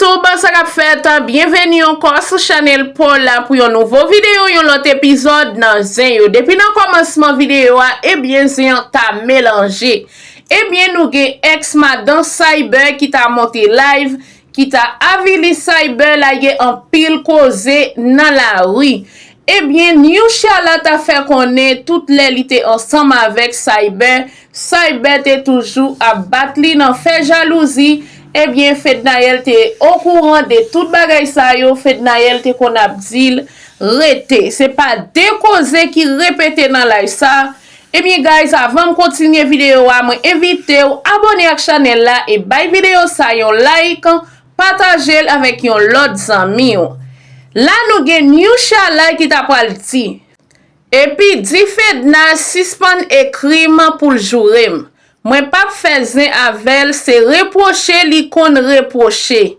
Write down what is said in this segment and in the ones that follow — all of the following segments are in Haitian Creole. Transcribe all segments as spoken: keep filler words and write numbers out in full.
YouTube, sa k ap fèt? Byenveni ankò sou chanèl pa w la pou yon nouvo videyo, yon lòt epizòd nan Zen yo. Depi nan kòmansman videyo a, ebyen, zen an ta melanje. Ebyen, nou gen ex madan Cyber ki ta monte live, ki ta avili Cyber, lage anpil koze nan lari. Ebyen, Niushala ta fè konnen tout lè li te ansanm avèk Cyber, Cyber te toujou ap bat li nan fè jalouzi. Ebyen, Fednaelle te okouran de tout bagay sa yo. Fednaelle te konn ap di l rete. Se pa de koze ki repete nan live sa. Ebyen, guys, avan m kontinye videyo a, mwen envite w abòne ak chanèl la e bay videyo sa yon like, pataje l avèk yon lòt zanmi w. La, nou gen Niushala ki ta pral di, epi di Fedna sispann ekri m pou l joure m. Mwen p ap fè zen avè l, se repwoche li konn repwoche.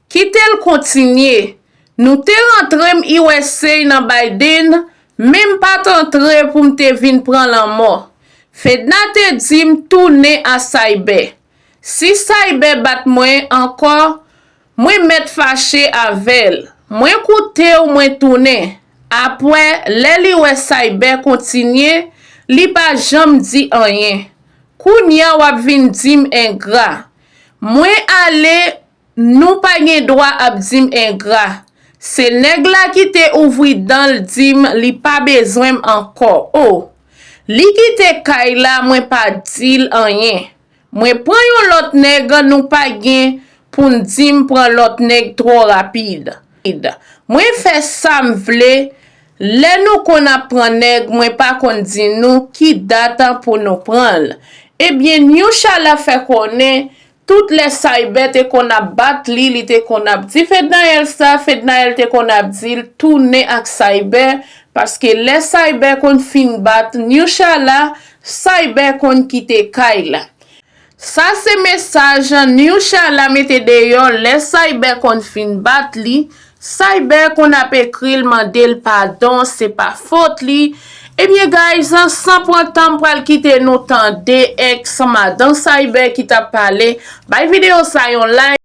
Kite l kontinye. Nou te rantre m U S A nan Biden, men m pa t antre pou m te vin pran lanmò. Fedna te di m tounen a Cyber. Si Cyber bat mwen ankò, mwen mèt fache avè l. Mwen koute w, mwen tounen. Apre, lè li wè Cyber kontinye, li pa janm di anyen. Kounye a w ap vin di m engra. Mwen ale, nou pa gen dwa ap di m engra. Se nèg la ki te ouvri dan l di m li pa bezwen m ankò. O, li kite kay la, mwen pa di l anyen. Mwen pran yon lòt nèg, nou pa gen pou n di m pran lòt nèg twò rapid. Mwen fè sa m vle, lè nou konn ap pran nèg, mwen pa konn di nou ki dat pou nou pran l. Ebyen, Niushala fè konnen, tout lè Cyber te konn ap bat li, li te konn ap di Fednaelle sa, Fednaelle te konn ap di l tounen ak Cyber, paske lè Cyber konn fin bat Niushala, Cyber konn kite kay la. Sa se mesaj Niushala mete deyò lè Cyber konn fin bat li. Cyber konn ap ekri l, mande l padon, se pa fòt li. Ebyen, guys, san pran tan, m pral kite nou tande ex madan Cyber ki t ap pale. Bay videyo sa yon like.